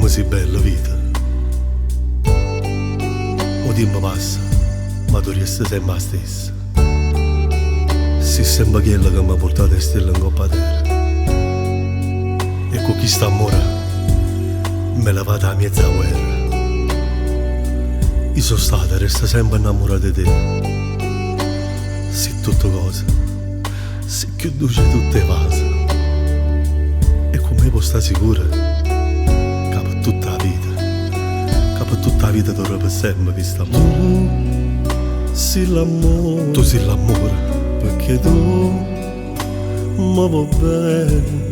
Comme si bella vita. 'O tiempo passa, ma tu rieste sempe 'a stessa. Si sempe chella ca m'ha purtato 'e stelle 'ncopp' 'a terra. E cu chist'ammore m'he levato 'a miez' 'a guerra. I' so' stato e resto sempe 'nnammurato 'e te. Si tutte cose, si cchiù doce 'e tutt' 'e vase. E cu me può sta sicura ca pe tutt' 'a vita, ca pe tutt' 'a vita dura pe sempe chist'ammore. Tu si l'ammore, tu si l'ammore, pecché tu me vuò bene.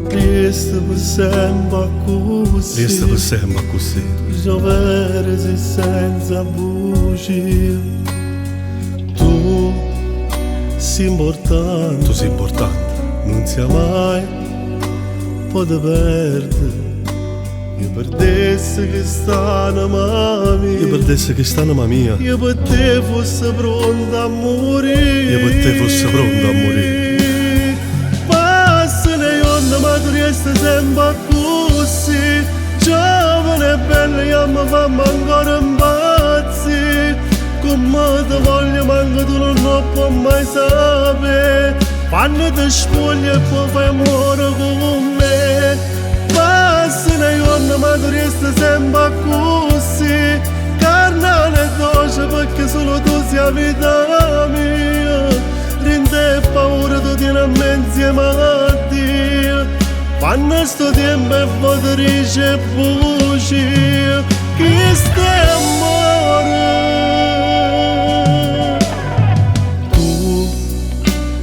Rieste pe sempe accussì, rieste pe sempe accussì. Tu si overo, si senza bugie. Tu si importante, tu si importante. Nun sia mai po' te perde. Io perdesse chest'anema mia. Io perdesse chest'anema mia. Io pe te fosse pronto a murì. Io pe te fosse pronto a murì. Passano 'e juorne ma tu rieste sempe accussì. Giovane e bella jamme famme ancora 'mpazzì. Comme te voglio manco tu nun 'o può mai sapè. Quanno te spuoglie e po' fai ammore cu me. Passano 'e juorne ma tu rieste sempe accussì. Carnale e doce pecché solo tu si 'a vita mia. Dint' 'e paure tu tiene a me 'nzieme a Dio. Quanno sto tiempo 'e vote dice bugie. Chisto è ammore. Tu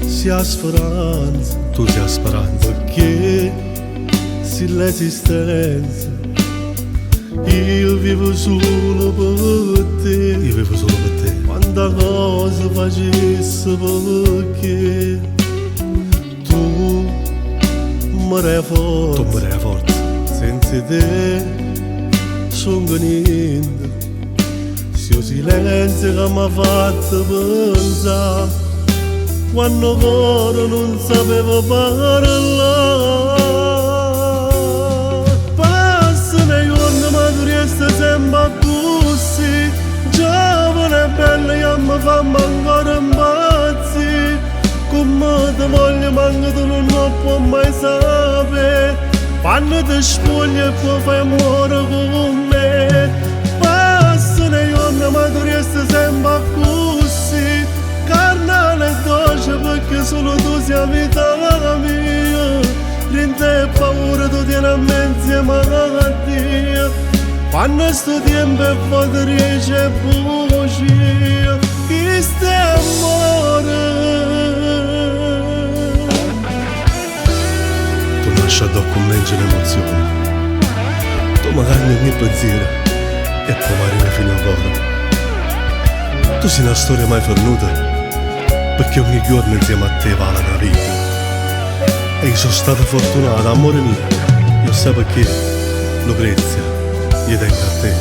si 'a speranza, tu si 'a speranza pecché si l'esistenza. Io vivo sulo pe te, io vivo solo pe te. Quanta cose facesse pecché tu me dai forza, tu me dai forza. Senza 'e te songo niente. Si 'o silenzio ca m'ha fatto penzà quanno 'o core nun sapeva parlà. Passano 'e juorne ma tu rieste sempe accussì. Giovane e bella jamme famme ancora 'mpazzì. Comme te voglio manco tu nun 'o può mai sapè. Quanno te spuoglie e po' fai ammore cu me. Passano 'e juorne ma tu rieste sempe accussì. Carnale e doce pecché solo tu si 'a vita mia. Dint' 'e paure tu tiene a me 'nzieme a Dio. Quanno sto tiempo 'e vote dice bugie. Chisto è ammore. Tu nasce addò accummencia l'emozione. Tu me cagne ogni pensiero e po' m'arriva fino 'o core. Tu si 'na storia mai fernuta pecché ogni juorno 'nzieme a te vale 'na vita. E io so' stato fortunato, ammore mio, e 'o ssaje pecché? Lucrezia, io tengo a te.